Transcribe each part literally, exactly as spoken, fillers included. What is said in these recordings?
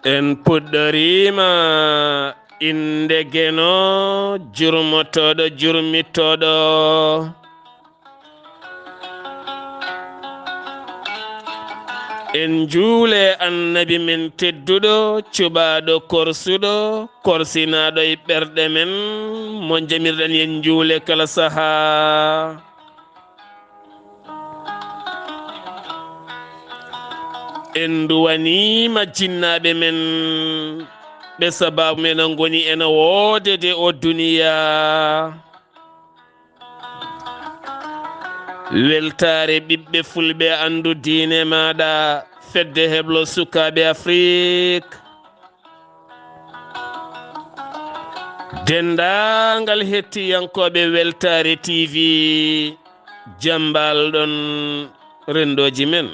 En puɗɗoriima innde Geno, jurmotooɗo, jurmitooɗo. En njuule Annabi men tedduɗo, cuɓaaɗo, korsuɗo, korsinaaɗo e ɓerɗe men, mo njamirɗen en njuule kala sahaa. En nduwaniima jinnaaɓe men, ɓe sabaabu men ngoni ena woodede o duniyaa. Weltaare ɓiɓɓe fulɓe, anndu diine maaɗa, fedde heblo sukaaɓe Afrik. Denndaangal hettiyankooɓe Weltaare T V, jam mbaal-ɗon renndooji men.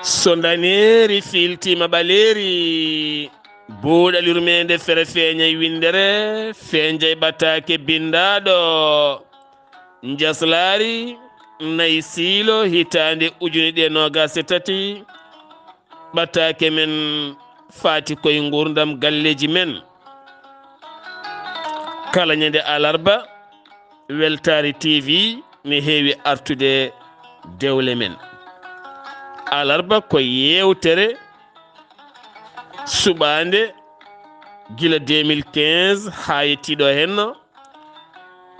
So ndaneeri fiiltiima ɓaleeri, buuɗal yurmeende fere feeñay winndere, feeñay ɓataake binndaaɗo. Njaslaari nay siilo hitaande ujune ɗiɗi e noogaas e tati, ɓataake men faati koye nguurndam galleeji men. Kala ñande alarba, Weltaare T V ne heewi artude dewle men. Alarba ko yeewtere suɓaande gila deux mille quinze haa yettii ɗo henno,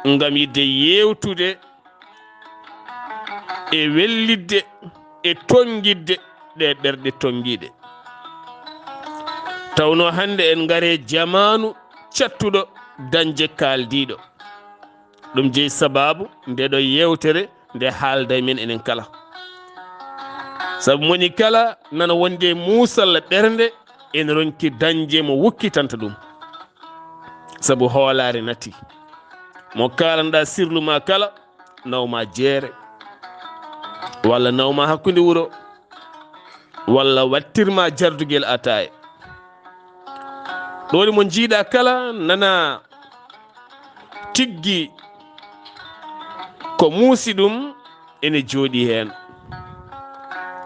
ngam yiɗde yeewtude e wellitde e tonngitde ɗe ɓerɗe tonngiiɗe. Tawnoo hannde en ngare jamaanu cattuɗo dañde kaaldiiɗo. Ɗum jeyi sabaabu nde ɗo yeewtere nde haalda e men enen kala. Sabu moni kala nana wonde muusal ɓernde, ene ronki dañde mo wukkitanta ɗum. Sabu hoolaare nati. Mo kaalanɗaa sirlu ma kala, naw ma jeere, walla naw ma hakkunde wuro, walla wattir ma jardugel ataaye. Ɗo woni mo njiiɗa kala nana tiggi ko muusi ɗum ene jooɗi heen.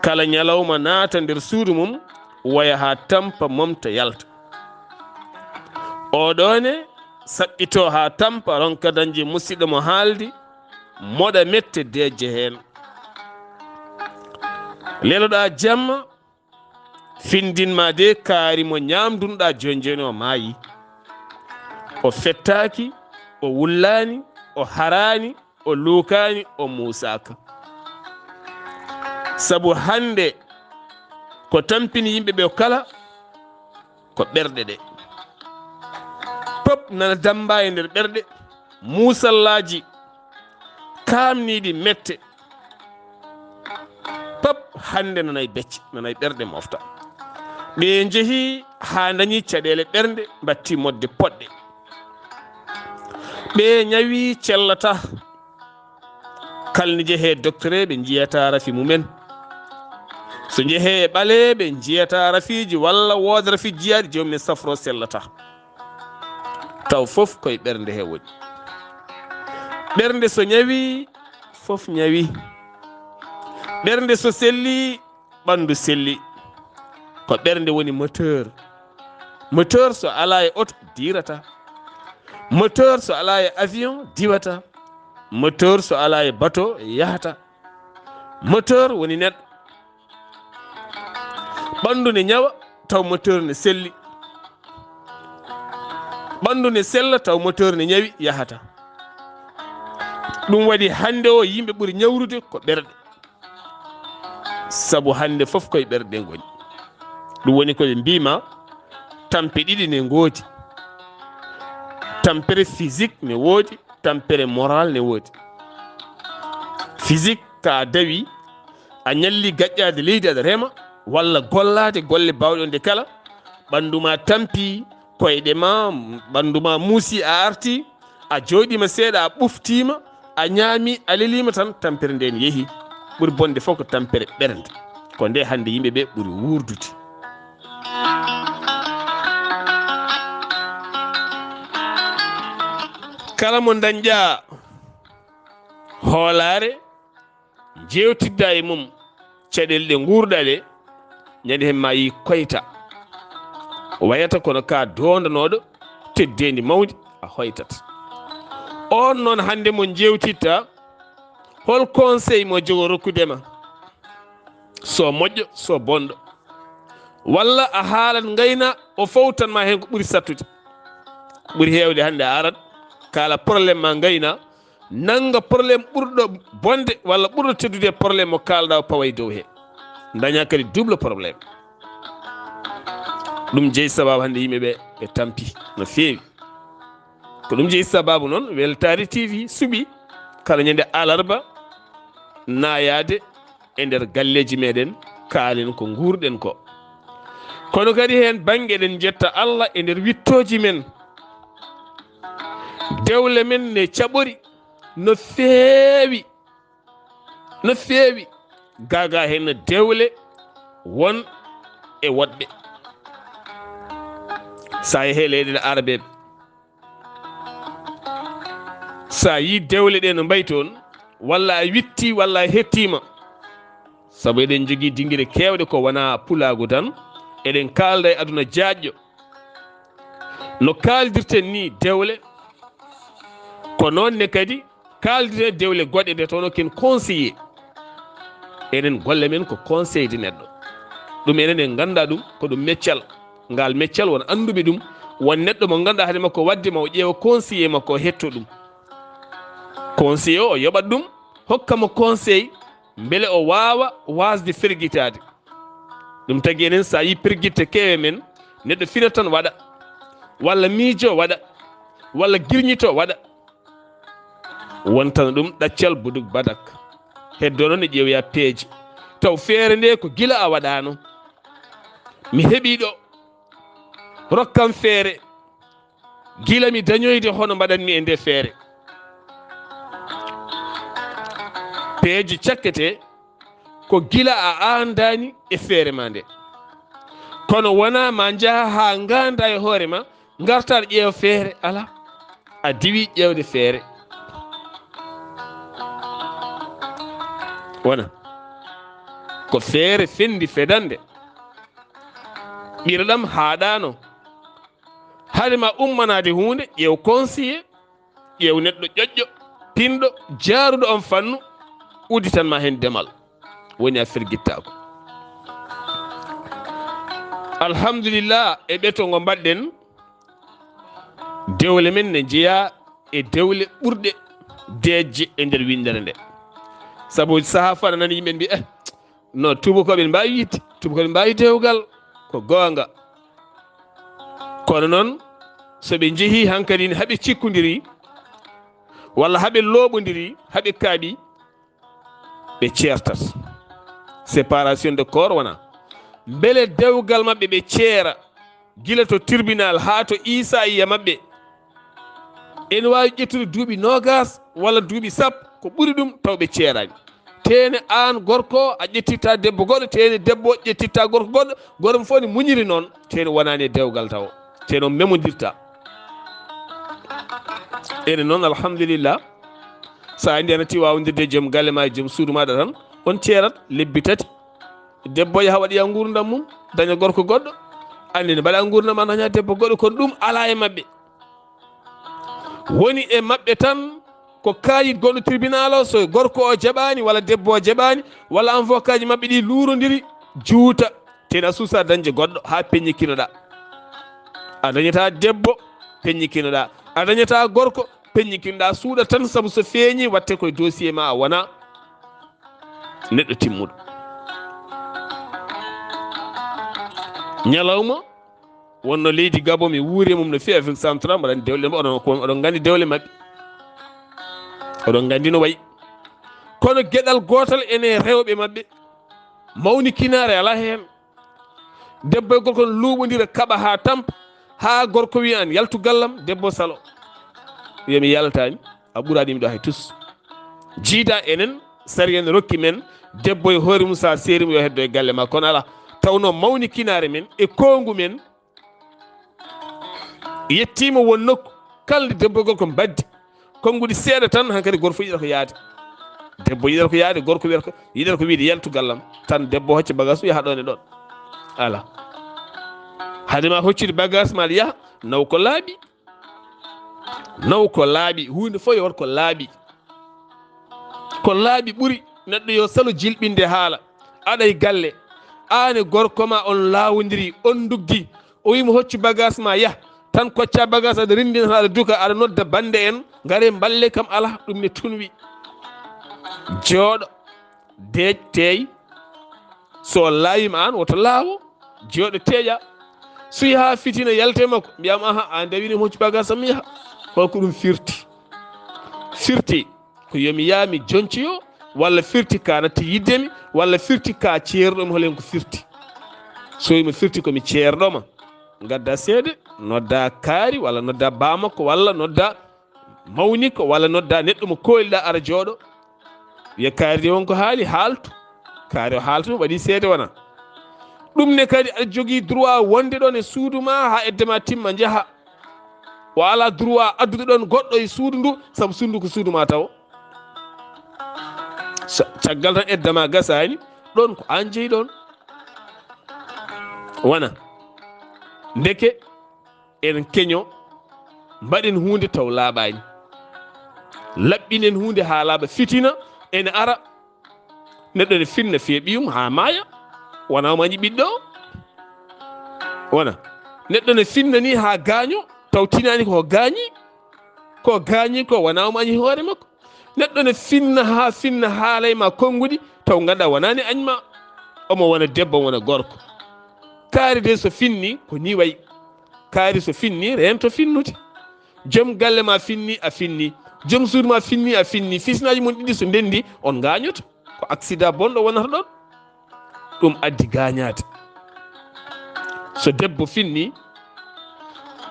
Kala ñalawma naata nder suudu mum, woya haa tampa, momta, yalta. Oɗo ne saɓɓito haa tampa, ronka dañde musiɗɗo mo haaldi, moɗa mette deeƴa heen. Leloɗa jamma, findin ma de kaari mo ñaamdunɗa jooni jooni o maayi. O fettaaki, o wullaani, o haraani, o luukaani, o muusaaka. Sabu hannde ko tampini yimɓe ɓe kala ko ɓerɗe ɗe. Pop nana dammba e nder ɓerɗe, muusallaaji kaamniiɗi mette. Pop hannde nanay becce, nanay ɓerɗe mofta. Ɓe njehi haa ndañi caɗeele ɓernde, mbatti moɗde poɗɗe. Ɓe ñawi cellata. Kala ne njehee docteur, ɓe njiyata rafi mumen. So njehee e ɓale, ɓe njiyata rafiiji walla wooda rafi jiyaaɗi joomum en safro sellata. Taw fof koye ɓernde he woni. Ɓernde so ñawi, fof ñawi. Ɓernde so selli, ɓanndu selli. Ko ɓernde woni moteur. Moteur so alaa e oto, diirata. Moteur so alaa e avion, diwata. Moteur so alaa e bateau, yahata. Moteur woni neɗɗo. Ɓanndu ne ñawa, taw moteur ne selli. Ɓanndu ne sella, taw moteur ne ñawi, yahata. Ɗum waɗi hannde o yimɓe ɓuri ñawrude ko ɓerɗe. Sabu hannde fof koye ɓerɗe ngoni. Ɗum woni ko ɓe mbiima tampe ɗiɗi ne ngoodi. Tampere physique ne woodi, tampere moral ne woodi. Physique, ka a dawi, a ñalli gaƴƴaade leydi aɗa rema, walla gollaade golle baawɗe wonde kala, ɓanndu ma tampi, koyɗe ma, ɓanndu ma muusi, a arti, a jooɗiima seeɗa, a ɓuftiima, a ñaami, a leliima tan, tampere nden yehi. Ɓuri bonde fof ko tampere ɓernde. Ko nde hannde yimɓe ɓe ɓuri wuurdude. Kala mo dañƴa hoolaare, jeewtidda e mum caɗeele ɗe nguurɗa ɗe, ñande heen ma yi koyta. Wayata kono ka doondanooɗo teddeendi mawndi a hoytat. On noon hannde mo njeewtitta, hol conseil mo jogo rokkude ma? So moƴƴo, so bonɗo. Walla a haalat ngayna, o fowtan ma heen ko ɓuri sattude. Ɓuri heewde hannde a arat, kaala problème ma ngayna, nannga problème ɓurɗo bonde walla ɓurɗo teddude e problème mo kaalɗa o pawa e dow he. Daña kadi double problème. Ɗum jeyi sababu hannde yimɓe ɓe ɓe tampi no feewi. Ko ɗum jeyi sababu noon Weltaare T V suɓi kala ñande alarba naayaade e nder galleeji meɗen, kaalen ko nguurɗen ko. Kono kadi heen bannge eɗen njetta Allah e nder wittooji men. Dewle men ne caɓori no feewi, no feewi. Gaagaa heen no dewle won e woɗɓe. So a yehii leyɗeele arabeeɓe, so a yii dewle ɗe no mbayi toon, walla a witti, walla a hettiima, sabu eɗen njogii dingire keewɗe ko wonaa pulaagu tan, eɗen kaalda e aduna jaajɗo. No kaaldirten ni dewle, ko noon ne kadi kaaldirten dewle goɗɗe nde tawno ken conseiller. Enen golle men ko conseil de neɗɗo. Ɗum enen en ngannda ɗum, ko ɗum meccal. Ngal meccal won annduɓe ɗum, won neɗɗo mo ngannduɗaa haade makko waɗde ma o ƴeewa conseiller makko o hetto ɗum. Conseiller o, o yoɓat ɗum, hokka mo conseil, mbele o waawa waasde fergitaade. Ɗum tagi enen so a yii pergitte keewe men, neɗɗo fina tan waɗa, walla miijo waɗa, walla girñito waɗa. Wontana ɗum ɗaccal buduk badak. Heddo noon ne ƴeewoya peeje. Taw feere nde ko gila a waɗaano. Mi heɓi ɗo. Rokkam feere. Gila mi dañoyde hono mbaɗanmi e nde feere. Peeje cakkete ko gila a aandaani e feere ma nde. Kono wonaa ma njaha haa ngaanda e hoore ma, ngartaar ƴeewa feere, alaa. A diwi ƴeewde feere. Wona ko feere fendi fedande. Ɓirɗam haaɗaano. Hade ma ummanaade huunde, ƴeew conseiller, ƴeew neɗɗo ƴoƴƴo, pinɗo, jaaruɗo on fannu, udditan ma heen demal. Woni a fergittaako. Alhamdulillah, e ɓeto ngo mbaɗɗen, dewle men ne njeyaa e dewle ɓurɗe deeƴde e nder winndere nde. Sabu sahaa fof aɗa nani yimɓe mbiya, eh, no, tuubakooɓe ne mbaawi yiɗde, tuubakooɓe ne mbaawi dewgal, ko goonga. Kono noon, so ɓe njehii hankadi ne, haɓe cikkondiri, walla haɓe looɓondiri, haɓe kaaɓi, ɓe ceertat. Séparation de corps wona. Mbele dewgal maɓɓe ɓe ceera, gila to tribunal haa to Iisa iya maɓɓe. Ene waawi ƴettude duuɓi noogas walla duuɓi sappo, ko ɓuri ɗum, taw ɓe ceeraani. Teene aan gorko o, a ƴettitta debbo goɗɗo, teene debbo o ƴettitta gorko goɗɗo, gorko fof ne muñiri noon, teene wonaani e dewgal taw. Teene o memondirta. Ene noon, alhamdulillah, so a anndi ana ti waawondirde e joom galle ma e joom suudu maɗa tan, on ceerat lebbi tati. Debbo yaha waɗoya nguurndam mum, daña gorko goɗɗo. Anndi ne mbaɗa nguurndam a daña debbo goɗɗo, kono ɗum alaa e maɓɓe. Woni e maɓɓe tan ko kaayit gonɗo tribunal o, so gorko o jaɓaani walla debbo o jaɓaani, walla avocat ji maɓɓe ɗi luurondiri, juuta. Teene a suusa dañde goɗɗo haa peññikinoɗa. A dañata debbo, peññikinoɗa. A dañata gorko, peññikinoɗa. Suuɗa tan, sabu so feeñi, watte koye dossier ma, a wona neɗɗo timmuɗo. Ñalawma, wonno leydi Gabon, mi wuuri e mum no feewi, Afrique Centrale, mbaɗani dewle maɓɓe, oɗon, oɗon nganndi dewle maɓɓe. Oɗon nganndi no wayi. Kono geɗal gootal ene rewɓe maɓɓe, mawnikinaare alaa heen. Debbo e gorko no luuɓondira, kaɓa haa tampa, haa gorko wiya, "Aan, yaltu gallam," debbo salo. Wiya, "Mi yaltaani, a ɓuraani mi ɗo hay tus." Jiida enen, sariya ne rokki men, debbo e hoore mum, so a seeri mo, yo heddo e galle ma. Kono alaa, tawnoo mawnikinaare men e koongu men, yettiima won nokku, kala nde debbo e gorko mbaddi, konnguɗi seeɗa tan, hankadi gorko yiɗata ko yahde. Debbo yiɗata ko yahde, gorko wiyata ko, yiɗata ko wiyde, "Yaltu gallam." Tan debbo hocca bagaas o yaha ɗoon e ɗoon. Ala. Hade ma hoccude bagage ma, aɗa yaha, naw ko laaɓi. Naw ko laaɓi, huunde fof yo waɗ ko laaɓi. Ko laaɓi ɓuri. Neɗɗo yo salo jilɓinde haala. Aɗa e galle, aan e gorko ma on laawondiri, on nduggi. O wiima hoccu bagage ma, yah. Tan kocca bagage, aɗa renndina tan, aɗa duka, aɗa nodda bannde en, ngare mballe kam, ala, ɗum ne tunwi. Jooɗo, deeƴ, teey. So laawiima aan, woto laawo, jooɗo teeƴa. So yaha fitina yalte makko, mbiyaama, aha, aan de a wiino mi hoccu bagage am mi yaha. Hol ko ɗum firti? Firti ko yo mi yaha mi joncoyo, walla firti ka natti yiɗde mi, walla firti ka ceerɗo mi, hol heen ko firti? So wiima firti ko mi ceerɗo ma, ngadda seede, nodda kaari, walla nodda baa makko, walla nodda mawni ko, walla nodda neɗɗo mo kooliɗa ara jooɗo. Wiya kaari de won ko haali, haaltu. Kaari o haaltu, waɗi seede wona. Ɗum ne kadi aɗa jogii droit wonde ɗoon e suudu ma haa edde ma timma njaha. O alaa droit addude ɗoon goɗɗo e suudu ndu, sabu suudu ndu ko suudu ma taw. Sa-, caggal tan edda ma gasaani, ɗoon ko aan jeyi ɗoon. Wona. Ndeke en keño, mbaɗen huunde taw laaɓaani. Laɓɓinen huunde haa laaɓa, fitina ene ara. Neɗɗo ne finna fiya ɓiyum haa maaya, wona omo añi ɓiɗɗo o. Wona. Neɗɗo ne finna ni haa gaaño, taw tinaani ko gaañi, ko gaañi ko, wona omo añi hoore makko. Neɗɗo ne finna haa finna haalay ma konnguɗi, taw ngannduɗaa wonaani añ ma. Omo wona debbo, omo wona gorko. Kaari de so finni, ko ni wayi. Kaari so finni, reento finnude. Joom galle ma finni, a finni. Joom suudu ma finni, a finni. Fitinaaji mon ɗiɗi so ndenndi, on ngaañoto. Ko accident bonɗo wonata ɗoon. Ɗum addi gaañaade. So debbo finni,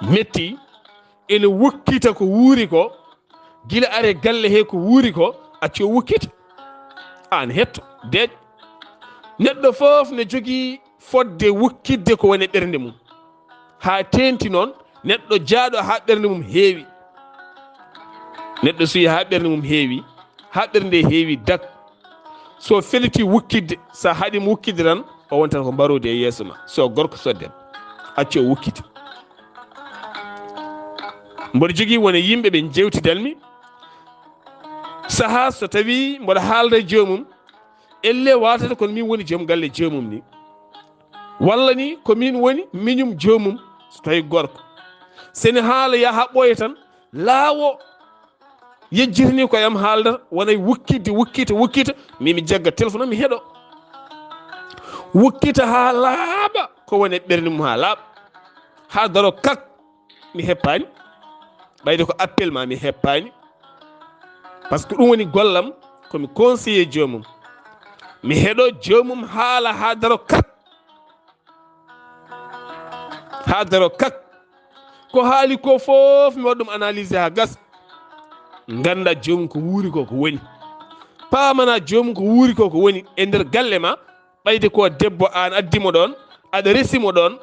metti, ene wukkita ko wuuri ko, gila are galle he ko wuuri ko, accu o wukkita. Aan hetto, deeƴ. Neɗɗo fof ne jogii fodde wukkitde ko woni e ɓernde mum. Haa teeŋti noon, neɗɗo jaaɗo haa ɓernde mum heewi. Neɗɗo so yii haa ɓernde mum heewi, haa ɓernde heewi dak. So felliti wukkitde, so a haɗii mo wukkitde tan, o wontan ko mbaroodi e yeeso ma. So gorko, so debbo. Accu o wukkita. Mboɗo jogii won e yimɓe ɓe njeewtidanmi. Sahaa so tawii mboɗo haalda e joomum, elle waawata kono min woni joom galle joomum ni. Walla ni ko min woni miñum joomum, so tawii gorko. Sene haala yaha ɓooya tan, laawo yejjitani ko yam haaldata, wonay wukkitde, wukkita, wukkita, min mi jagga téléphone am, mi heɗo. Wukkita haa laaɓa, ko woni e ɓernde mum haa laaɓa. Haa daro kak, mi heppaani. Ɓayde ko appel ma, mi heppaani. Par ce que ɗum woni gollam, ko mi conseiller joomum. Mi heɗo joomum haala haa daro kak. Haa daro kak. Ko haali ko fof mi waɗa ɗum analyser haa gasa. Ngannda joomum ko wuuri ko ko woni. Paamana joomum ko wuuri ko ko woni e nder galle ma. Ɓayde ko debbo aan addi mo ɗoon, aɗa resi mo ɗoon.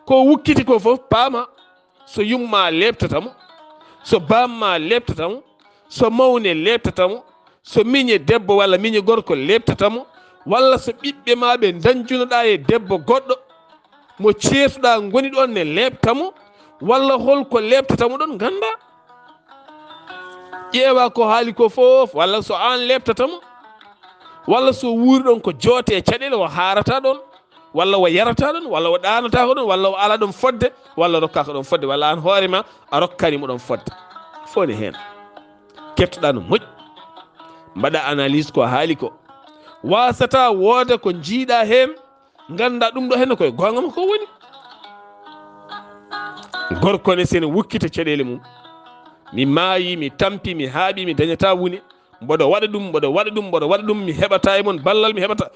Ko wukkiti ko fof paama. So yumma leeptata mo, so bamma leeptata mo, so mawne leeptata mo, so miñe debbo walla miñe gorko leeptata mo, walla so ɓiɓɓe ma ɓe dañjunoɗa e debbo goɗɗo mo ceertuɗa ngoni ɗoon ne leepta mo, walla hol ko leeptata mo ɗoon ngannda. Ƴeewa ko haali ko fof, walla so aan leeptata mo, walla so wuuri ɗoon ko joote caɗeele o haarata ɗoon, walla o yarata ɗoon, walla o ɗaanataako ɗoon, walla o alaa ɗoon fodde, walla o rokkaaka ɗoon fodde, walla aan hoore ma a rokkaani mo ɗoon fodde. Fof ne heen. Keɓtoɗaa no moƴƴi. Mbaɗa analyse ko haali ko. Waasata wooda ko njiiɗa heen, ngannda ɗum ɗo heen ko e goonga ma ko woni. Gorko ne sene wukkita caɗeele mum. Mi maayi, mi tampi, mi haaɓi, mi dañata wune. Mboɗo waɗa ɗum, mboɗo waɗa ɗum, mboɗo waɗa ɗum, mi heɓata e mon ballal, mi heɓata.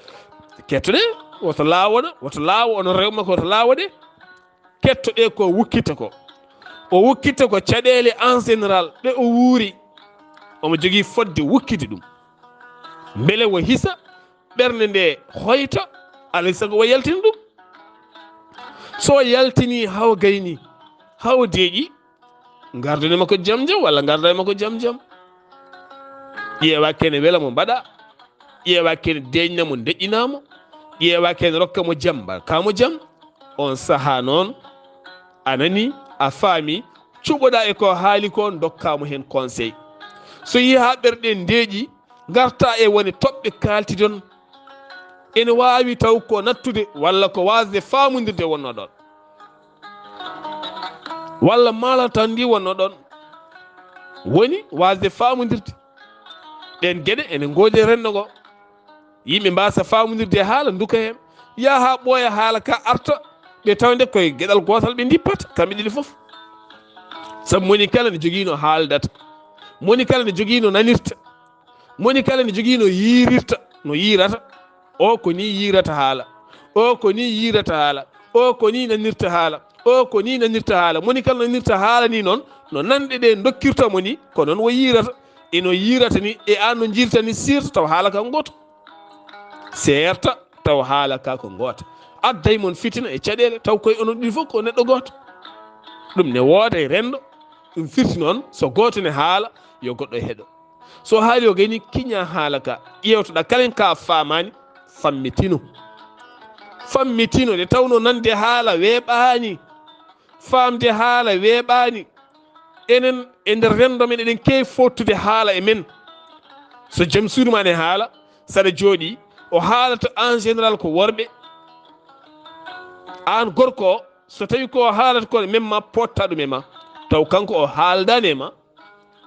Kettoɗe, woto laawo wona, woto laawo, onon rewɓe makko, woto laawo de. Kettoɗe ko wukkita ko. O wukkita ko caɗeele en général, ɗe o wuuri. Omo jogii fodde wukkide ɗum. Mbele o hisa, ɓernde nde hoyta, alay sago o yaltina ɗum. So o yaltini, hawa gayni, hawa deeƴi, ngardani makko jam jam, walla ngardani makko jam jam. Ƴeewa kene wela mo mbaɗa, ƴeewa kene deeƴna mo, deƴƴina mo. Ƴeewa ken rokka mo jam, mbarka mo jam. On saha noon, a nani, a faami, cuɓoɗa e ko haali ko, dokka mo heen conseil. So yehi haa ɓerɗe ndeeƴi, ngarta e wone toɓɓe kaaltidon. Ene waawi taw ko nattude walla ko waasde faamondirde wonno ɗon. Walla maalatandi wonno ɗon. Woni waasde faamondirde. Ɗeen geɗe ene ngoodi e renndo ngo. Yimɓe mbaasa faamondirde e haala, nduka heen. Yaha haa ɓooya haala ka arta, ɓe tawde koye geɗal gootal ɓe ndippata, kamɓe ɗiɗi fof. Sabu moni kala ne jogii no haaldata. Moni kala ne jogii no nanirta. Moni kala ne jogii no yiirirta, no yiirata. O ko ni yiirata haala. O ko ni yiirata haala. O ko ni nanirta haala. O ko ni nanirta haala. Moni kala nanirta haala ni noon, no nanɗe ɗe dokkirta mo ni, ko noon o yiirata. Eno yiirata ni, e aan no njiirta ni, siirta taw haala kan gooto. Seerta taw haala ka ko ngoota. Adday mon fitina e caɗeele, taw koye onon ɗiɗi fof ko neɗɗo gooto. Ɗum ne wooda e renndo, ɗum firti noon, so gooto ne haala, yo goɗɗo heɗo. So haali o gayni, kiña haala ka, ƴeewtoɗa kalen ka faamaani, fammitino. Fammitino, nde tawno nande haala weeɓaani, faamde haala weeɓaani. Enen e nder renndo men, eɗen keewi fottude haala e men. So joom suudu ma ne haala, saɗa jooɗi, o haalata en général ko worɓe. Aan gorko o, so tawi ko o haalata ko, même ma potta ɗum e ma. Taw kanko o haaldaani e ma,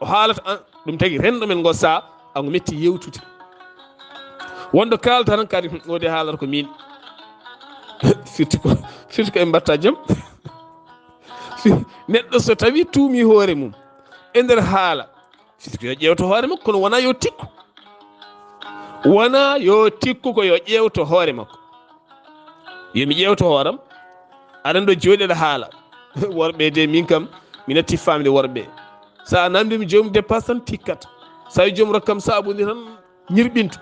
o haalata an, ɗum tagi renndo men ngo sa, ango metti yewtude. Wonɗo kaalata tan kadi, o de haalata ko min. Firti ko, firti ko en mbatta jam. Fi-, neɗɗo so tawi tuumi hoore mum e nder haala, firti ko yo ƴeewto hoore makko, kono wona yo tikku. Wona yo tikku, ko yo ƴeewto hoore makko. Yo mi ƴeewto hooram. Aɗa ɗo jooɗi aɗa haala. Worɓe de, min kam, mi natti faamde worɓe. Sa namdimi joomum dépasse tan tikkat. Sa wi joom rokkam saabundi tan ñirɓinto.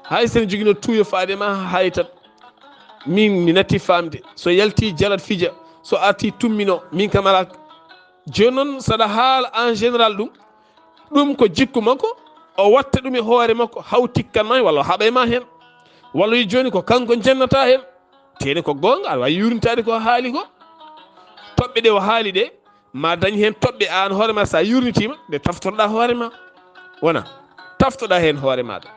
Hay sen jogino tuuyo faade ma, haytat. Min, mi natti faamde. So yalti jalat fija. So arti tummino. Min kam alaa. Jooni noon, saɗa haala en général ɗum, ɗum ko jikku makko, o watta ɗum e hoore makko, haw tikkan ma walla o haɓay ma heen. Walla wi jooni ko kanko jennata heen. Tene ko goonga, aɗa waawi yuurnitaade ko haali ko. Toɓɓe ɗe o haali ɗe, ma dañ heen toɓɓe aan hoore ma, sa yuurnitiima, ɗe taftorɗa hoore ma. Wona, taftoɗa heen hoore maaɗa.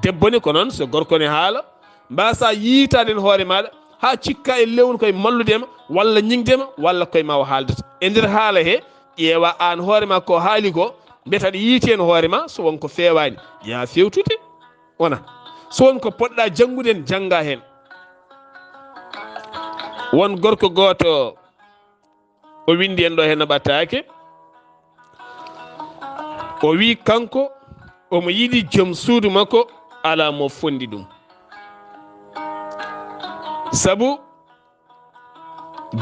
Debbo ne ko noon, so gorko ne haala, mbasa yiitaade heen hoore maaɗa, haa cikka e lewru koye mallude ma, walla ñiŋde ma, walla koye ma o haaldata. E nder haala he, ƴeewa aan hoore ma ko haali ko, mbiyata aɗa yiiti heen hoore ma, so won ko feewaani, yaa feewtude. Wona, so won ko poɗɗa janngude heen, jannga heen. Won gorko gooto, o winndi en ɗo heen no ɓattaake. O wi kanko, omo yiɗi joom suudu makko, alaa mo fondi ɗum. Sabu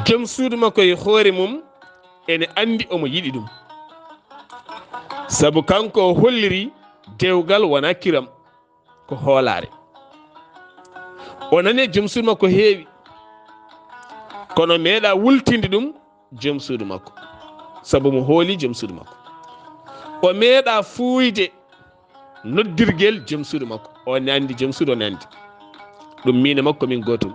joom suudu makko e hoore mum ene anndi omo yiɗi ɗum. Sabu kanko o holliri dewgal wona kiram, ko hoolaare. O nani joom suudu makko heewi, kono meeɗa wultinde ɗum joom suudu makko, sabu mo hooli joom suudu makko. O meeɗa fuuyde noddirgel joom suudu makko. O ne anndi joom suudu, o ne anndi. Ɗum miin e makko min gootum.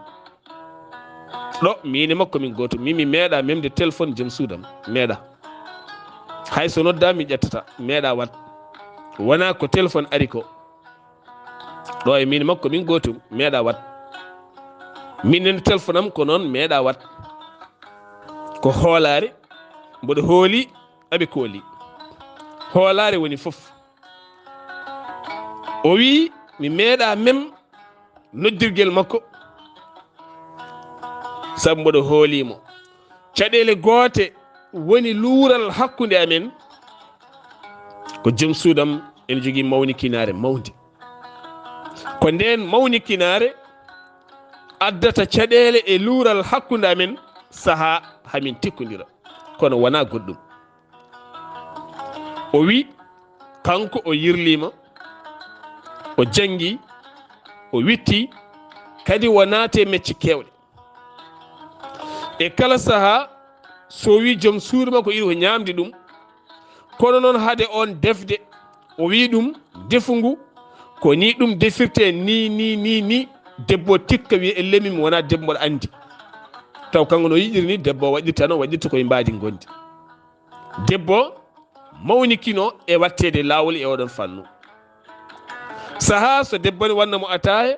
Ɗo miin e makko min gootum. Min mi meeɗa memde téléphone joom suudam. Meeɗa. Hay so nodda mi ƴettata. Meeɗa wat. Wona ko téléphone ari ko. Ɗo e min makko min gootum, meeɗa wat. Min nani téléphone am ko noon, meeɗa wat. Ko hoolaare, mboɗo hooli, aɓe kooli. Hoolaare woni fof. O wi, mi meeɗa mem noddirgel makko, sabu mboɗo hoolimo. Caɗeele goote woni luural hakkunde amen. Ko joom suudam ene jogii mawnikinaare mawnde. Ko ndeen mawnikinaare addata caɗeele e luural hakkunde amen, sahaa hamin tikkondira. Kono wonaa goɗɗum. O wi, kanko o yirliima, o janngi, o witti, kadi o naati e mecce keewɗe. E kala sahaa, so o wi joom suudu makko yiɗi ko ñaamde ɗum, kono noon hade oon defde, o wi ɗum, defu ngu, ko ni ɗum defirtee, ni, ni, ni, ni. debbo o tikka wiya, "Ellemi mi wonaa debbo mboɗo anndi." Taw kanko no yiɗiri ni, debbo o waɗirta no waɗirta koye mbaadi ngondi. Debbo mawnikino e watteede laawol e oɗon fannu. Sahaa so debbo ne wanna mo ataaya,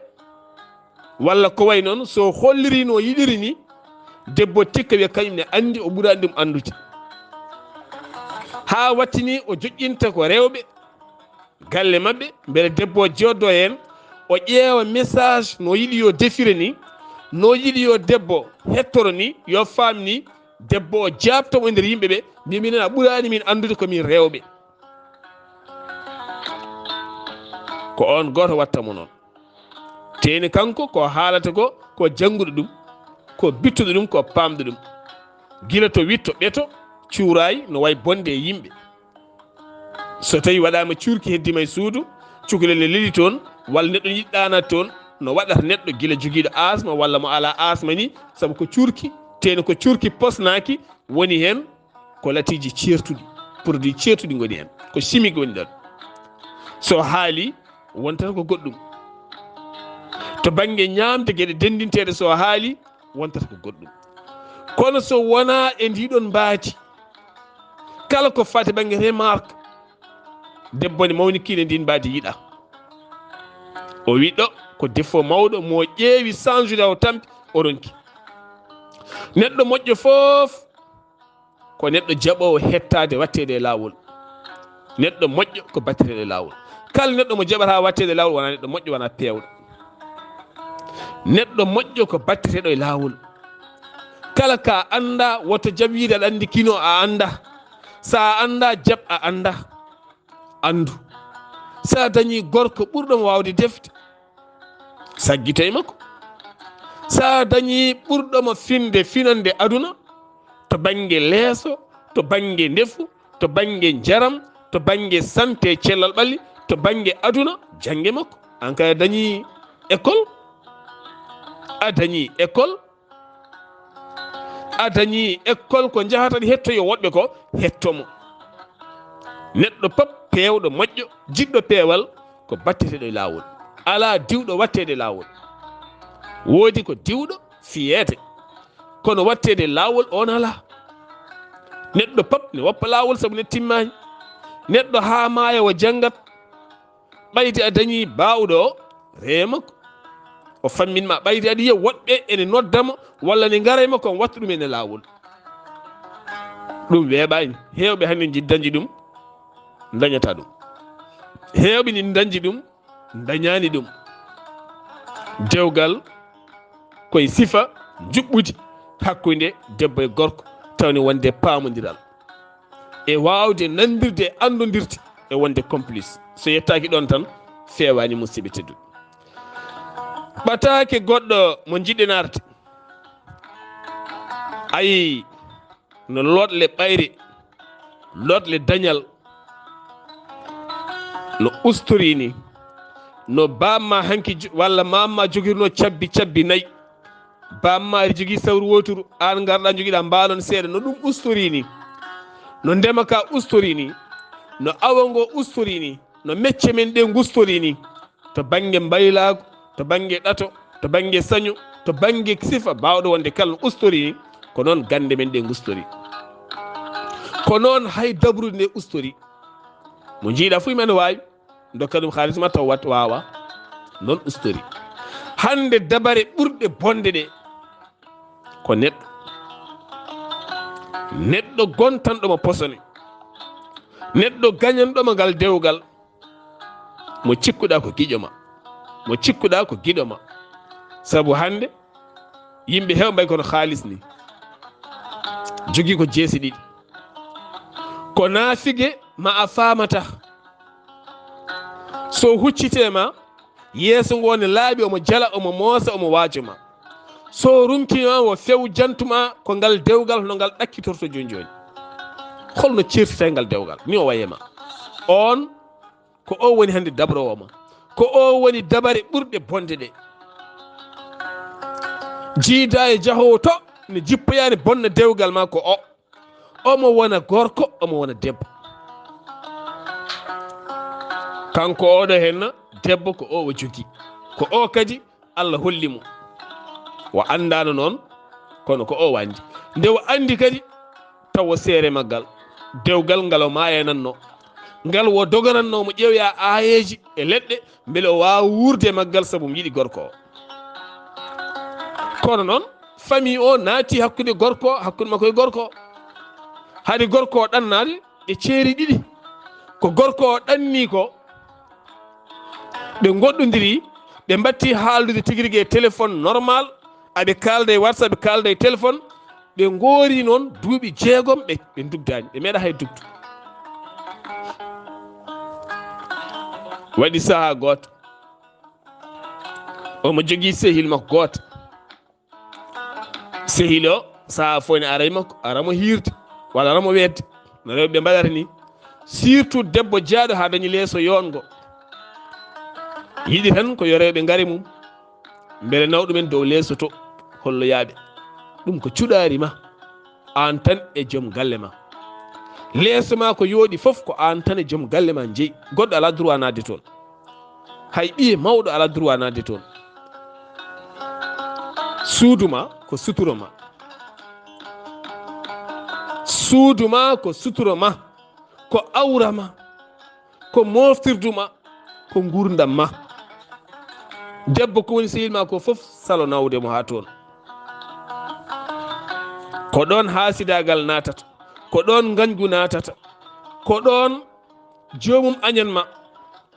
walla ko way noon, so holliri no yiɗiri ni, debbo tikka wiya kañum ne anndi, o ɓuraani ɗum anndude. Haa wattini o joƴƴinta ko rewɓe galle maɓɓe, mbele debbo o joddo heen, o ƴeewa message no yiɗi yo defire ni, no yiɗi yo debbo hettoro ni, yo faam ni, debbo o jaabta mo e nder yimɓe ɓe, mbi minen a ɓuraani min anndude ko min rewɓe. Ko on gooto watta mo noon. Teeni kanko ko haalata ko, ko jannguɗo ɗum, ko bittuɗo ɗum, ko paamɗo ɗum. Gila to witto ɓeto, cuuraay no way bonde e yimɓe. So tawi waɗaama cuurki heddima e suudu, cukalel ne leli toon, walla neɗɗo yiɗɗaana toon, no waɗata neɗɗo gila jogiiɗo asma walla mo alaa asma ni, sabu ko cuurki, teeni ko cuurki posnaaki woni heen, ko latiiji ceertuɗi, produit ceertuɗi ngoni heen, ko chimique woni ɗon. So haali, wontata ko goɗɗum. To bannge ñaamde geɗe denndinteeɗe, so haali, wontata ko goɗɗum. Kono so wonaa e ndiɗon mbaadi, kala ko fati bannge remarque, debbo ne mawnikino ndin mbaadi yiɗa. O wiɗɗo ko défaut mawɗo mo ƴeewi sanjude o tampi o ronki. Neɗɗo moƴƴo fof ko neɗɗo jaɓoowo hettaade watteede e laawol. Neɗɗo moƴƴo ko batteteeɗo e laawol. Kala neɗɗo mo jaɓataa watteede e laawol wonaa neɗɗo moƴƴo, wonaa peewɗo. Neɗɗo moƴƴo ko batteteeɗo e laawol. Kala ka annda, woto jaɓ wiide aɗa anndi kino a annda. Sa annda, jaɓ a annda. Anndu. Sa dañi gorko ɓurɗo mo waawde defde, saggito e makko. Sa dañi ɓurɗo mo finde, finande aduna, to bannge leeso, to bannge ndefu, to bannge njaram, to bannge santé, cellal ɓalli, to bannge aduna, jannge makko. An kay a dañi école, a dañi école, a dañi école ko njahata ɗi hettoyo woɗɓe ko, hetto mo. Neɗɗo pop peewɗo moƴƴo, jiɗɗo peewal, ko batteteeɗo e laawol. Alaa diwɗo watteede e laawol. Woodi ko diwɗo fiyeede. Kono watteede e laawol on alaa. Neɗɗo pop ne woppa laawol sabu ne timmaani. Neɗɗo haa maaya o janngat. Ɓayde a dañi baawɗo o, ree makko. O fammin ma ɓayde aɗa yiya woɗɓe ene nodda mo walla ne ngara e makko, on wattu ɗum ene laawol. Ɗum weeɓaani. Heewɓe hannde nji-, dañji ɗum, dañata ɗum. Heewɓe ni dañji ɗum, dañaani ɗum. Dewgal koye sifa njuɓɓudi hakkunde debbo e gorko, tawni wonde paamondiral. E waawde nandirde e anndondirde e wonde complice. So yettaaki ɗoon tan, feewaani, musidɓe tedduɓe. Ɓataake goɗɗo mo njiɗɗen arde. Ayi, no looɗle ɓayre, looɗle dañal, no ustori ni, no bamma hanki jo-, walla mamma jogirno cabbi, cabbi nayi. Bammaari jogii sawru wooturu, aan ngarɗaa njogiɗaa mbaalon seeɗa. No ɗum ustori ni, no ndema ka ustori ni, no awo ngo ustori ni, no mecce men ɗe ngustori ni, to bannge mbaylaagu, to bannge ɗato, to bannge saño, to bannge sifa baawɗo wonde kala no ustori ni, ko noon gannde men ɗe ngustori. Ko noon hay dabrude nde ustori. Mo njiiɗaa fof ina waawi. Ndokka ɗum haalis ma taw wat waawa. Noon ustori. Hannde dabare ɓurɗe bonde ɗe ko neɗɗo. Neɗɗo gontanɗo mo posone. Neɗɗo gañanɗo mo ngal dewgal. Mo cikkuɗaa ko giƴo ma. Mo cikkuɗaa ko giɗo ma. Sabu hannde yimɓe heew mbayi kono haalis ni. Jogii ko jeesi ɗiɗi. Ko naafige ma a faamata. So huccitee ma, yeeso ngo ne laaɓi, omo jala, omo moosa, omo waajo ma. So runki ma, wo few jantu ma, ko ngal dewgal, hono ngal ɗakkitorto jooni jooni. Holno ceertita e ngal dewgal? Ni o waye ma. On, ko o woni hannde dabroowo ma. Ko o woni dabare ɓurɗe bonde ɗe. Jiida e jahoowo to, ne jippoyaani bonna dewgal ma ko o. Omo wona gorko, omo wona debbo. Kanko oɗo henna, debbo ko o o jogii. Ko o kadi Allah holli mo. O anndaano noon, kono ko o anndi. Nde o anndi kadi, taw o seere maggal. Dewgal ngal o maayananno. Ngal o dogananno mo ƴeewoya aayeeji e leɗɗe, mbele o waawa wuurde e maggal sabu mo yiɗi gorko o. Kono noon, famille o naati hakkunde gorko o, hakkunde makko e gorko o. Hari gorko o ɗannaade, ɓe ceeri ɗiɗi. Ko gorko o ɗanni ko, ɓe ngoɗɗondiri, ɓe mbatti haaldude tigi rigi e téléphone normal, aɓe kaalda e WhatsApp, ɓe kaalda e téléphone, ɓe ngoori noon duuɓi jeegom, ɓe, ɓe ndugdaani, ɓe meeɗa hay dugdu. Waɗi sahaa gooto, omo jogii sehil makko gooto. Sehil o, sahaa fof ne ara e makko, ara mo hiirde, walla ara mo weedde. No rewɓe mbaɗata ni. Surtout debbo jeyaaɗo haa dañi leeso yoongo. Yiɗi tan ko yo rewɓe ngare mum. Mbele naw ɗumen dow leeso to, holloyaaɓe. Ɗum ko cuɗaari ma. Aan tan e joom galle ma. Leeso ma ko yooɗi fof ko aan tan e joom galle ma njeyi. Goɗɗo alaa droit naatde toon. Hay ɓiye mawɗo alaa droit naatde toon. Suudu ma ko suturo ma. Suudu ma ko suturo ma. Ko awra ma. Ko mooftirdu ma. Ko nguurndam ma. Debbo ko woni sehil ma ko fof salo nawde mo haa toon. Ko ɗoon haasidaagal naatata. Ko ɗoon ngañgu naatata. Ko ɗoon joomum añan ma.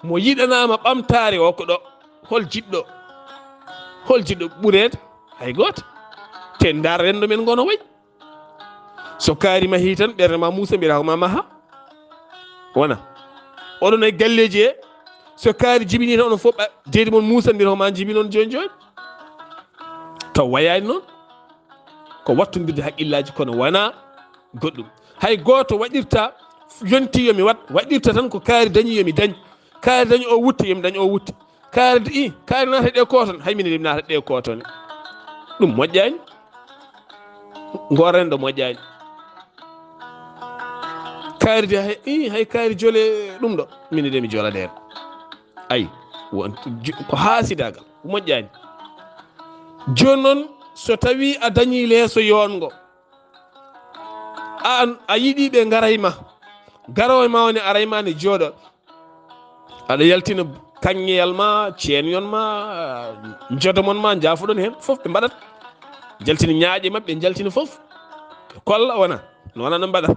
Mo yiɗanaama ɓamtaare o ko ɗo. Hol jiɗɗo? Hol jiɗɗo ɓureede? Hay gooto. Te ndaar renndo men ngo no wayi. So kaari mahii tan, ɓernde ma muusa, mbiɗa ko ma maha. Wona. Oɗon e galleeji he, so kaari jibinii tan, onon fof ɓa-, deedi mon muusa, mbiɗa ko ma jibi noon jooni jooni. Taw wayaani noon. Ko wattondirde haqqillaaji, kono wonaa goɗɗum. Hay gooto waɗirta, yonti yo mi waɗ, waɗirta tan ko kaari dañi yo mi dañ. Kaari dañi o wutte, yo mi dañ o wutte. Kaari de, i, kaari naata ɗe kooton, hay minen de mi naata ɗe kooton. Ɗum moƴƴaani. Ngoo renndo moƴƴaani. Kaari de, hay, i, hay kaari jole ɗum ɗo, minen de mi jola ɗeen. Ayi, won, ju-, ko haasidaagal, ko moƴƴaani. Jooni noon, so tawii a dañii leeso yoongo, aan a yiɗi ɓe ngaray ma, garoowo ma woni aray ma ne jooɗo, aɗa yaltina kaŋŋeyal ma, ceenyon ma, jodomon ma, njaafoɗon heen, fof ɓe mbaɗat. Jaltina ñaaƴe maɓɓe, jaltina fof. Ɓe kolla wona, no wona no mbaɗat.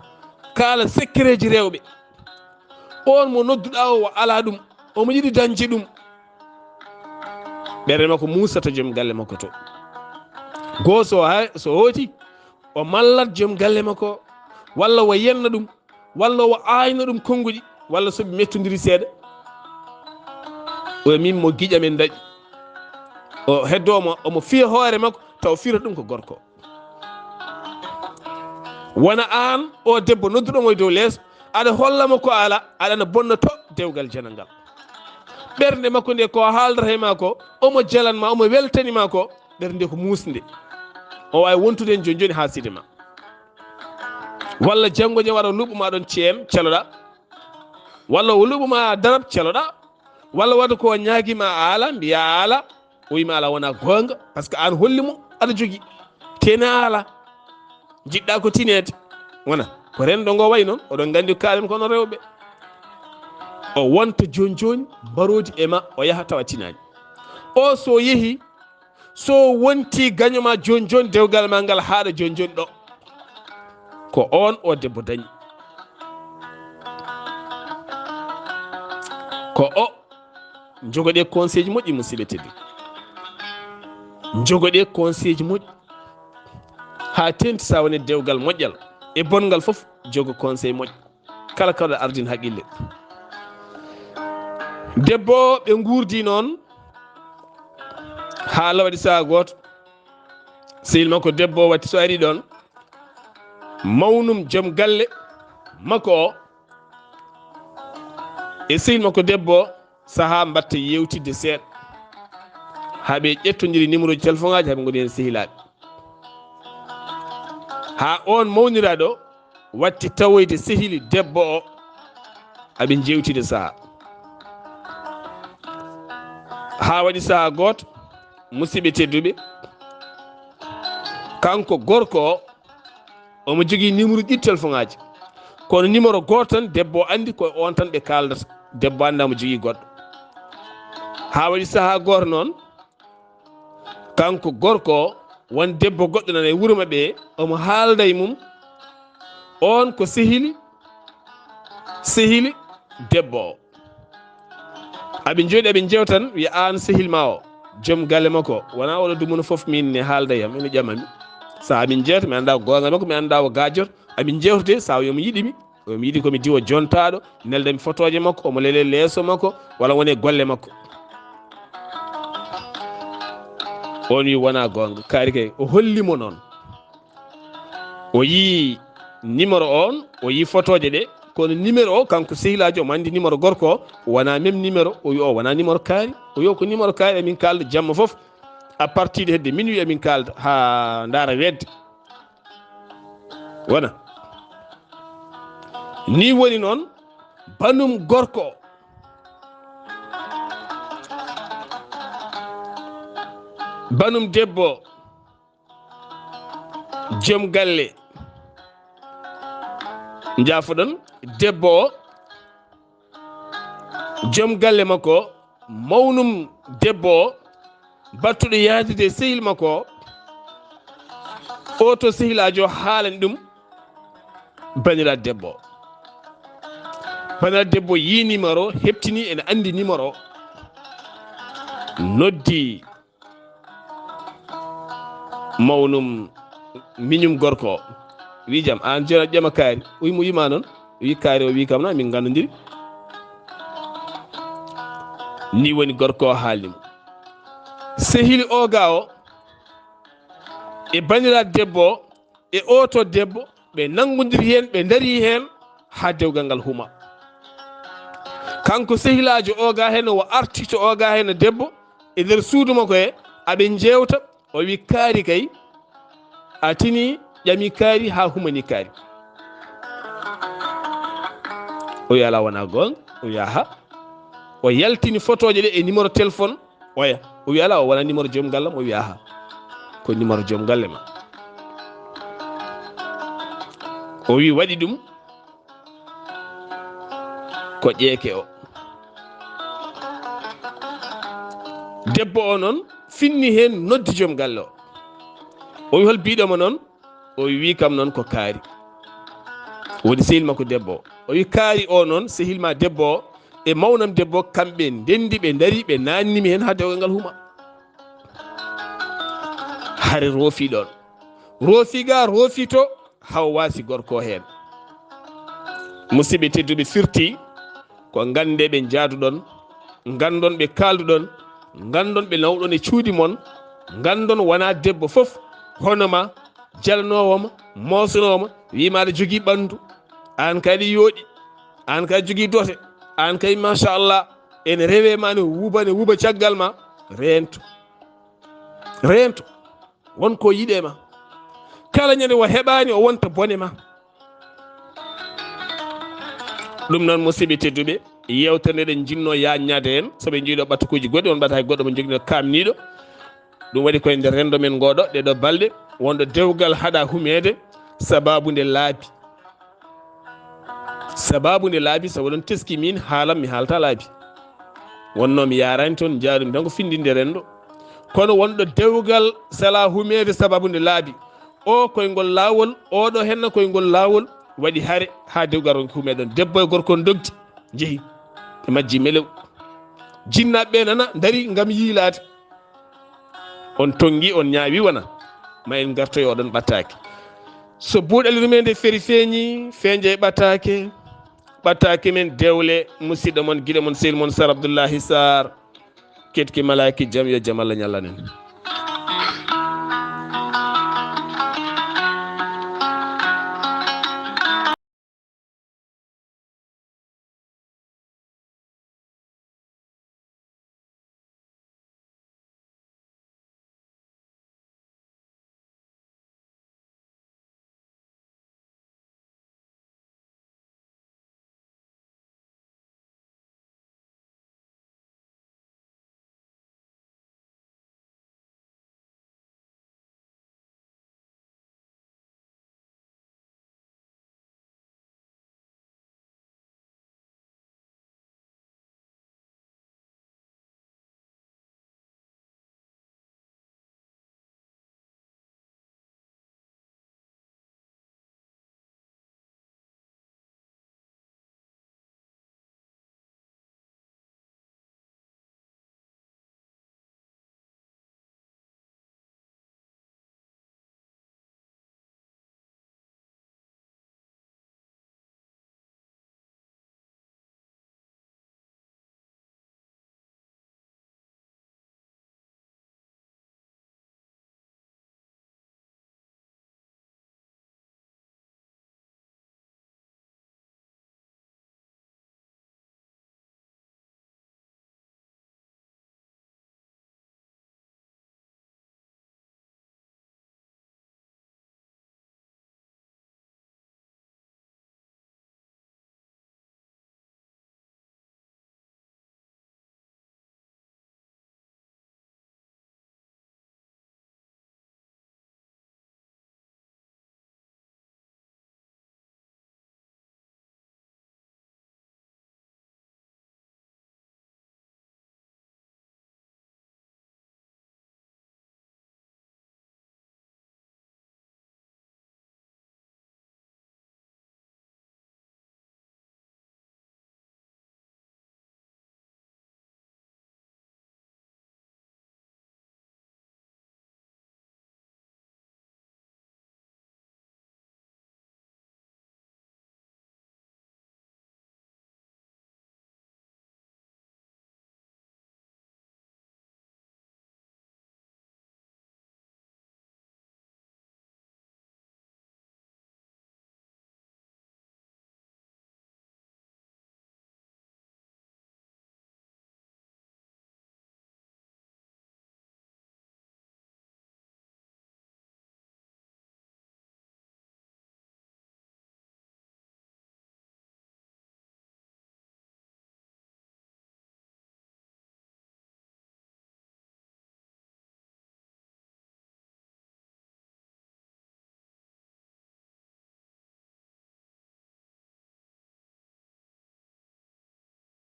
Kaala sekkereeji rewɓe. Oon mo nodduɗaa o, o alaa ɗum, omo yiɗi dañde ɗum. Ɓernde makko muusata joom galle makko to. Goo so hay, so hooti, o mallat joom galle makko, walla o yenna ɗum, walla o aayna ɗum konnguɗi, walla so ɓe mettondiri seeɗa, o min mo giƴa men daɗi. O heddoo mo, omo fiya hoore makko, taw firata ɗum ko gorko. Wona aan, o debbo nodduɗo mo e dow leeso, aɗa holla mo ko ala, aɗa na bonnoto dewgal janangal. Ɓernde makko nde ko haaldata e ma ko, omo jalan ma, omo weltani ma ko, ɓernde ko muusnde. O waawi wontude heen jooni jooni haa sidi ma. Walla janngo jam wara o luɓɓu ma ɗon ceem, celoɗa. Walla o luɓɓu ma darab, celoɗa. Walla wata ko ñaagi ma a ala, mbiya a ala. O wiima ala wona goonga, par ce que aan holli mo aɗa jogii. Tena ala. Njiɗɗa ko tineede. Wona. Ko renndo ngo wayi noon, oɗon nganndi ko kaalen ko onon rewɓe. O wonta jooni jooni, mbaroodi e ma, o yaha tawa tinaani. O so yehi, so wonti gaño ma jooni jooni, dewgal ma ngal haaɗa jooni jooni ɗo. Ko oon o debbo dañi. Ko o. Njogoɗee conseil ji moƴƴi, musidɓe tedduɓe. Njogoɗee conseil ji moƴƴi. Haa teeŋti, so a woni dewgal moƴƴal e bonngal fof, jogo conseil moƴƴo. Kala ko aɗa ardina haqqille. Debbo, ɓe nguurdi noon haa Allah waɗi sahaa gooto. Sehil makko debbo watti so ari ɗoon, mawnum joom galle makko o e sehil makko debbo, sahaa mbaɗta yeewtidde seeɗa. Haa ɓe ƴettondiri numéro ji téléphone aji, haa ɓe ngoni heen sehilaaɓe. Haa oon mawniraaɗo watti tawoyde sehili debbo o, aɓe njeewtida sahaa. Haa waɗi sahaa gooto, Musidɓe tedduɓe, kanko gorko o, omo jogii numéro ɗiɗi téléphone aji. Kono numéro gooto tan debbo o anndi, ko on tan ɓe kaaldata. Debbo anndaa mo jogii goɗɗo. Haa waɗi sahaa gooto noon, kanko gorko o, won debbo goɗɗo nana e wuro maɓɓe, omo haalda e mum. On ko sehili, sehili debbo o. Aɓe njooɗi, aɓe njeewta tan, wiya, "Aan sehil ma o, joom galle makko, wonaa oɗo dumunna fof min ne haalda e am, ene ƴama mi." Sahaa min njeewta, mi anndaa goonga makko, mi anndaa o gaajoto. Aɓe njeewta de, sahaa o yo mi yiɗi mi, o yo mi yiɗi ko mi diwo jontaaɗo, nelda mi fotooje makko, omo lelee leeso makko, walla wone golle makko. On wi, "Wonaa goonga, kaari kay." O holli mo noon. O yii numéro on, o yii fotooje ɗe, kono numéro o, kanko sehilaajo, omo anndi numéro gorko o, wonaa même numéro. O wi, "O wonaa numéro kaari." O wi, "O ko numéro kaari, emin kaalda jamma fof, à partir de hedde minuit emin kaalda haa ndaara weetde." Wona. Ni woni noon, banum gorko o, banum debbo o, joom galle, njaafoɗon, debbo o, joom galle makko o, mawnum debbo o, battuɗo yahdude e sehil makko o, o to sehilaajo o haalani ɗum baniraaɗo debbo o. Baniraaɗo debbo o yii numéro o, heɓtini, ene anndi numéro o. Noddi mawnum miñum gorko o. Wi, "Jam, aan jooni aɗa ƴama kaari?" O wi mo, "Wi ma noon." O wi, "Kaari o wi kam na min nganndondiri." Ni woni gorko o haalni mo. Sehil o ga o e baniraaɗo debbo o e o to debbo, ɓe nanngondiri heen, ɓe ndarii heen haa dewgal ngal huma. Kanko sehilaajo o ga heen, o arti to o ga heen debbo, e nder suudu makko he, aɓe njeewta, o wi, "Kaari kay, a tini ƴami kaari haa humani kaari." O wi, "Alaa, wonaa goonga." O wi, "Aha." O yaltini fotooje ɗe e numéro téléphone oya. O wi, "Alaa, o wonaa numéro joom galle am." O wi, "Aha, ko numéro joom galle ma." O wi, waɗi ɗum ko ƴeeke o. Debbo o noon finni heen, noddi joom galle o. O wi, "Hol biiɗo ma noon?" O wi, "Wi kam noon ko kaari." Woni sehil makko debbo o. O wi, "Kaari o noon, sehil ma debbo o e mawnam debbo o, kamɓe ndenndi, ɓe ndarii, ɓe naatnimi heen haa dewgal ngal huma." Hare roofi ɗoon. Roofi ga, roofi to, haw waasi gorko o heen. Musidɓe tedduɓe, firti ko ngannde ɓe njaaduɗon, nganndon ɓe kaalduɗon, nganndon ɓe nawɗon e cuuɗi mon, nganndon wonaa debbo fof hono ma, jalanoowo ma, moosanoowo ma, wii ma aɗa jogii ɓanndu, aan kay aɗa yooɗi, aan kay aɗa jogii dote, aan kay machallah, ene rewee ma, ne wuuba, ne wuuba caggal ma, reento, reento. Won ko yiɗe ma. Kala ñande o heɓaani, o wonta bone ma. Ɗum noon, musidɓe tedduɓe, yeewtere nde ɗen njinnoo yaaññaade heen, so ɓe njiiɗo ɓatakuuji goɗɗi, on ɓataaki goɗɗo mo njoginoo kaamniiɗo. Ɗum waɗi koye nder renndo men ngooɗo, ɗee ɗoo balɗe, wonɗo dewgal haɗa humeede, sabaabu nde laabi. Sabaabu nde laabi, sabu oɗon teski min haalam, mi haalta laabi. Wonnoo mi yaaraani toon, njaarumi tan ko findinde renndo. Kono wonɗo dewgal sala humeede sabaabu nde laabi. O koyngol laawol, oɗo henna koyngol laawol, waɗi hare haa dewgal ronki humeede ɗon. Debbo e gorko ndogdi, njehi. Ɓe majji melew. Jinnaaɓe ɓe nana, ndari ngam yiilaade. On tonngi, on ñaawi wona, ma en ngartoy oɗon ɓattaake. So buuɗali rumeende feri feeñi, feeña e ɓattaake. Ɓattaake men dewle, musidɗo mon, giɗo mon, sehil mon, Sar Abdullahi Sar. Ketki malaaki jam, yo jam Allah ñallan en.